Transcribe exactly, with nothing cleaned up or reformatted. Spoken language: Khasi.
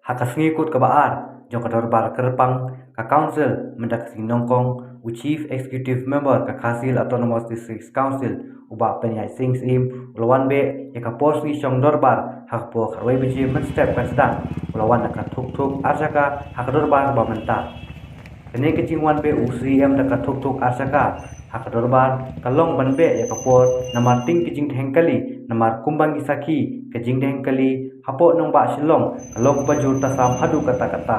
Ha ka sngi kut kaba ar jong ka dorbar kyrpang ka Council mynta ka sngi nyngkong, u Chief Executive Member ka Khasi Hills Autonomous District Council, u Bah Pynïaid Sing Syiem, u la wan beh ïa ka por sngi shong dorbar ha ka por khatwei baje mynstep ka sdang. U la wan da ka thuk thuk ar jaka ha ka dorbar ba mynta. Kane ka jingwan beh u Syiem da ka thuk thuk ar jaka ha ka dorbar ka long ban beh ïa ka por namar ting ka jingdheng kali, namar kumba ngi sakhi, ka jingdheng kali hapoh nongbah Shillong ka long kaba jur tasam haduh katta katta.